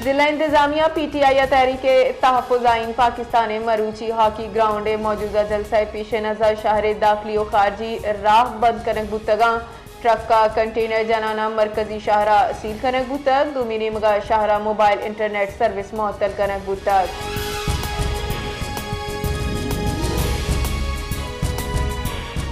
ضلع انتظامیہ P T I ء تحریک تحفظ آئین پاکستان ء مروچی ہاکی گراؤنڈ ء موجودہ جلسہ ء پیش نظر شہر ء داخلی و خارجی راہ بند کنگ بوتگاں۔ ٹرک ء کنٹینر جنان ء مرکزی شہر ء سیل کنگ بوتگ، دومی نیمگ ء شہر ء موبائل انٹرنیٹ سروس معطل کنگ بوتگ۔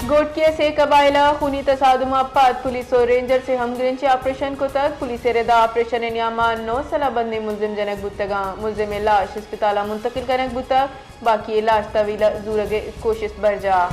گھوٹکی ء سے قبائل ء خونی تصادم ء پد پولیس و رینجرز ء ہمگرنچی آپریشن کتگ۔ پولیس ء ردا آپریشن ء نیام ء نو سلاہ بندیں ملزم جنگ بوتگاں۔ ملزم ء لاش اسپتال ء منتقل کنگ بوتگ، باقی ء لاش تحویل ء زورگ ء کوشست برجاہ۔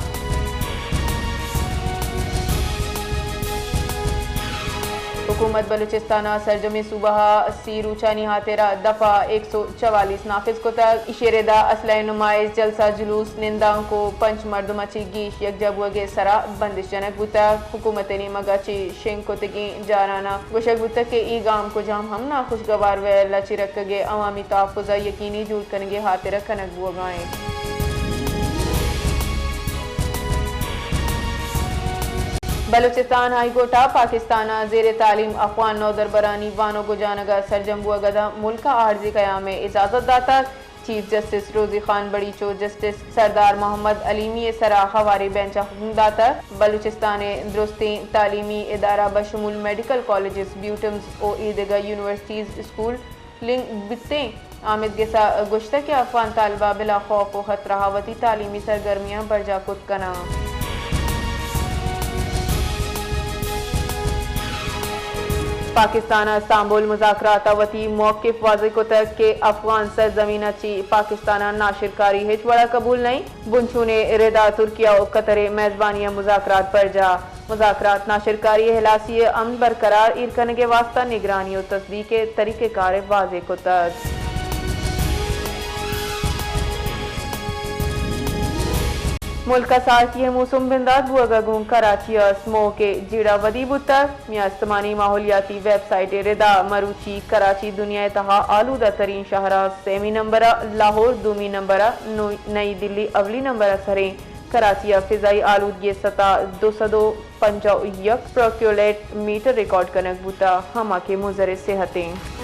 حکومت بلوچستان ء سرجمیں صوبہ ء سی روچانی ہاترا دفعہ ایک سو چوالیس نافذ کتگ۔ ایشی ء ردا اسلحہ نمائش، جلسہ، جلوس، نندانک و پنچ مردم ء چہ گیش یکجا بوگ ء سرا بندش جنگ بوتگ۔ حکومت ء نیمگ ء چہ شنگ کتگیں جاران ء گوشگ بوتگ کہ اے گام کجام ہم ناخوشگوار ویل ء چہ رکگ ء عوامی تحفظ ء یقینی جوڑ کنگ ء ہاترا کنگ بوگ ء انت۔ بلوچستان ہائی کورٹ ء پاکستان ء زیر تعلیم افغان نودربرانی وانگ و جانگ ء سرجم بوگ ء داں ملک ء عارضی قیام ء اجازت داتگ۔ چیف جسٹس روزی خان بڑیچ و جسٹس سردار محمد علیمی ء سرا ہواریں بینچ ء حکم داتگ بلوچستان ء درستیں تعلیمی ادارہ بشمول میڈیکل کالجز، بیوٹمز و اے دگہ یونیورسٹیز، اسکول لنگ بیتیں۔ آمید گس ء گوشتگ کہ افغان طالبہ بلا خوف و خطرہ ء وتی تعلیمی سرگرمیاں برجاہ کت کناں۔ پاکستان ء استانبول مذاکرات ء وتی موقف واضح کتگ کہ افغان سرزمین ء چہ پاکستان ء ناشرکاری ہچ وڑ ء قبول نہ انت۔ بنچون ء ردا ترکیہ و قطر ء میزبانی ء مذاکرات برجاہ۔ مذاکرات ناشرکاری ء ہلاسی ء امن برقرار ایر کنگ ء واستہ نگرانی و تصدیق ء طریقہ کار ء واضح کتگ۔ ملک ء سارتی ء موسم بندات بوگ ء گوں کراچی ء سموک ء جیڑہ ودی بوتگ۔ میان استمانی ماحولیاتی ویب سائٹ ء ردا مروچی کراچی دنیا ء تہا آلودہ ترین شہر ء سیمی نمبر ء، لاہور دومی نمبر ء، نو-، نئی دلی اولی نمبر ء سریں۔ کراچی ء فضائی آلودگی ء سطح دو سد و پنجاہ و یک پروکیولیٹ میٹر ریکارڈ کنگ بوتگ، ہما کہ مضر صحت انت۔